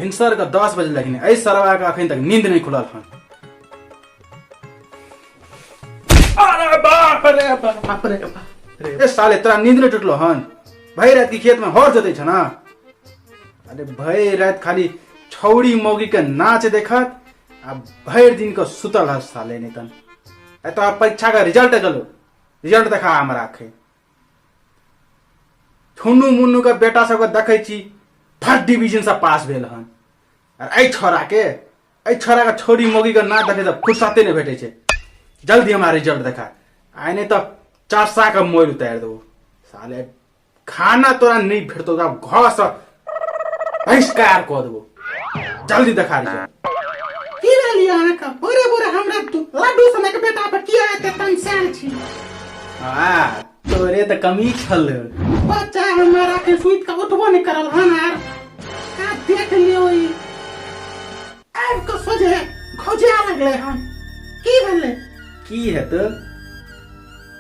भिनसर के 10 बजे लगिन एहि सरवा के अखन तक नींद नहीं खुलल हन। अरे बाप रे बाप रे बाप रे, ए साले तोरा नींद नहीं टूटलो हन? भरि रात की खेत में हर जोतै छ ना। अरे भरि रात खाली छौड़ी मौगी के नाच देखत आ भरि दिन के सुतल हस साले। नहीं तन ए तोरा परीक्षा के रिजल्ट गेलो, रिजल्ट देखा हमरा। अखन छुन्नू मुन्नू के बेटा सबके देखै छी फर्स्ट डिवीजन से पास भेल हन, आर एहि छोरा के, एहि छोरा के छोरी मौगी के नाच देखै तऽ फुर्सते नहि भेटै छै। जल्दी हमरा रिजल्ट देखा, आइ नहि तऽ चरसा के मोर उतारि देबो साले। खाना तोरा नहि भेटतौ, तोरा घर से बहिष्कार कऽ देबो। जल्दी देखा रिजल्ट। की भेल यौ अहाँके? भोरे भोरे हमरा लड्डू सनक बेटा पर किया एते तमसायल छी? आ तोरे तऽ कमी छल। बच्चा हमारा के सुति के उठबो नहीं करल हन, आर का देख लियो ई आबि के सोझे खौजा लगले हन। की भेलै? की हेतौ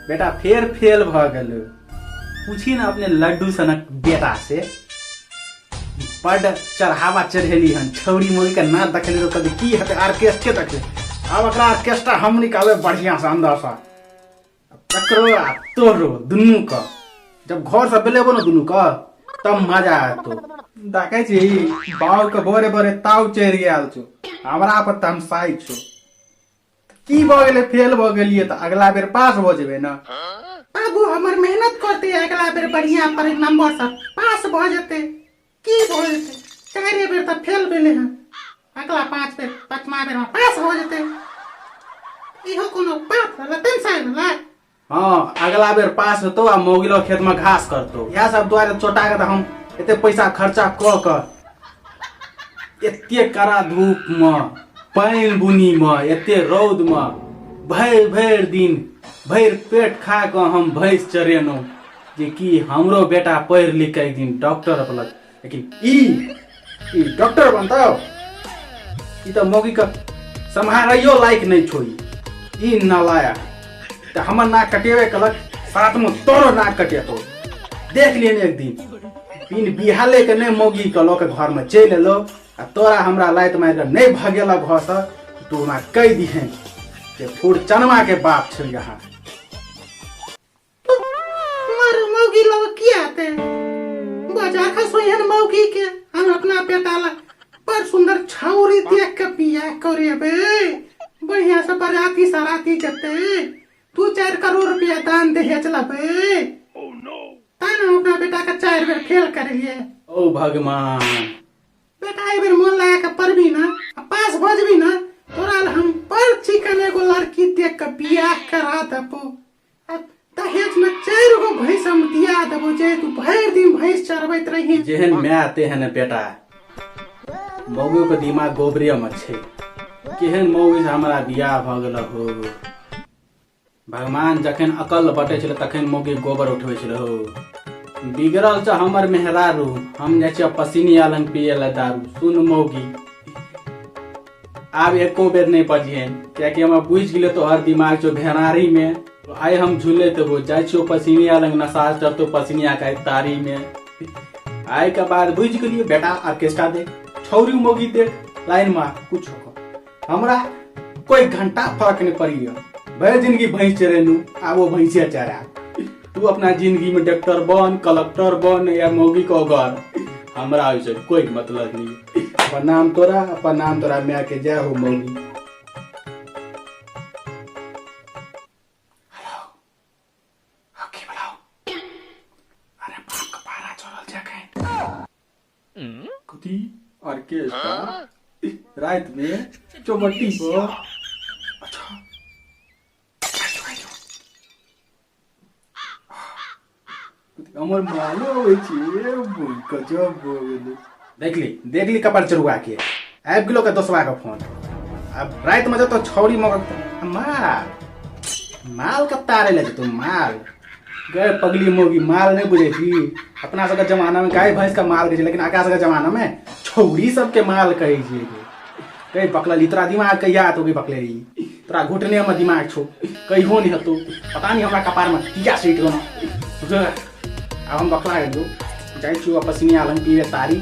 बेटा, फेर फेल भऽ गेल। पूछी ने अपने लड्डू सनक बेटा से, बड चढ़ावा चढ़ेली हन, छौरी मौगी के नाच देखली तो की हेतै, ऑर्केस्ट्रे देखले। आब एकरा ऑर्केस्ट्रा हम निकालबै बढ़िया से अंदर से, तकरो आ तोरो दुनू के। जब घर से बेलेबो ने दुनू के तब मजा आतो। देखै छी बाबू के भोरे भोरे ताव चढ़ि गेल छौ, हमरा पर तमसाइ छौ। की भऽ गेलै? फेल भऽ गेलियै तऽ अगला बेर पास भऽ जेबै ने। बाबू हमर मेहनत करते, अगला बेर बढ़िया पर नंबर से पास भऽ जेतै। की भऽ जेतै? चारि बेर तऽ फेल भेलै हन, अगला 5 बेर, पाँचमा बेर में पास भऽ जेतै। इहो कोनो बात भेलै टेंशन भेलै? हाँ, अगला बेर पास होतो आ मौगिलो खेत में घास करतो। इएह सब दुआरे चोटा के तऽ हम एते पैसा खर्चा कऽ कऽ एते कड़ा धूप में, पानि बुनी में, एते रौद में भरि भरि दिन भरि पेट खा कऽ हम भैंस चरेलहुँ जे कि हमरो बेटा पढ़ि लिख कऽ एक दिन डॉक्टर बनत। लेकिन ई ई डॉक्टर बनतौ? ई तऽ मौगी के सम्हारैयो लायक नहि छौ। ई नालायक तऽ हमर नाक कटेबे कलक, साथ में तोरो नाक कटेतौ। देख लियन एक दिन बिन बिहाले के नहि मौगी के लऽ के घर में चलि एलो आ तोरा हमरा लाइत मारि कऽ नहि भगेलक घरसँ, तू हमरा कहि दिहें जे फुरचनमा के बाप छै यहाँ। मर मौगी लोग किया आते बाजार खसो एहन मौगी के? हम अपना बेटा ला बड़ सुंदर छौरी देख के बियाह करेबे, बढ़िया से बराती सराती जते, 2-4 करोड़ रुपया दान दहेज लबे, तैं हम अपना बेटा के 4 बेर फेल करेलिए। ओ भगवान! बेटा, एहि बेर मोन लगा के पढ़बी ना आ पास भऽ जेबी ना, तोरा ला हम बड़ चिकन एगो लड़की देख के बियाह करा देबो आ दहेज में 4 गो भैंस हम दिया देबो जे तू भरि दिन भैंस चरबैत रही। जेहन माय तेहन बेटा। मौगियो के दिमाग गोबरे में छै। केहन मौगी से हमरा बियाह भऽ गेल हो भगवान। जखन अकल बटै छलै तखन मौगी गोबर उठबै छलै हो। बिगड़ल छ हमर मेहरारू, हम जाइ छियै पसीनिया लंग पिए ला दारू। सुन मौगी, आब एको बेर नहीं बजिहेन, कियाकि हमरा बुझि गेलै तोहर दिमाग छौ भेनारी में। आइ हम झूले देबो, जाइ छियौ पसीनिया लंग नशा चढ़तो पसीनिया के तारी में। आइ के बाद बुझि गेलियै बेटा, ऑर्केस्ट्रा देख, छौरी मौगी देख, लाइन मार, कुछ कर, हमरा कोई घंटा फर्क नहीं पड़िय। भरि जिंदगी भैंस चरेलू, आब ओ भैंसे चरा। तू अपना जिंदगी में डॉक्टर बन, कलेक्टर बन या मौगी को घर, हमरा ओहिसे कोई मतलब नहीं। प्रणाम तोरा, प्रणाम तोरा माय के। जय हो मौगी। हेलो, हाँ, की बोलाओ? अरे बाप के पारा चढ़ल छै एखन। कथी? ऑर्केस्ट्रा राति में चौबट्टी पर? अच्छा, हमर मालो अबै छै। गजब भऽ गेलै। देखली देखली कपार चरुआ के आबि गेलो के दोसवा के फोन। आब राति में जतो छौरी मगक माल माल के तारे ले जेतो माल। गए पगली मोगी, माल नहीं बुझे छी। अपना सबके जमाना में गाय भैंस का माल कहै छै, लेकिन आका सबके जमाना में छौरी सबके माल कहै छै। कहीं बकलल तोरा दिमाग कहिया तो बकले रही? तोरा घुटने में दिमाग छौ, कहियो नहीं हतो। पता नहीं हमरा कपार में किया सटि गेलो। आब हम बकला गेलहुँ, जाइ छी पसीनिया लग पीबे तारी।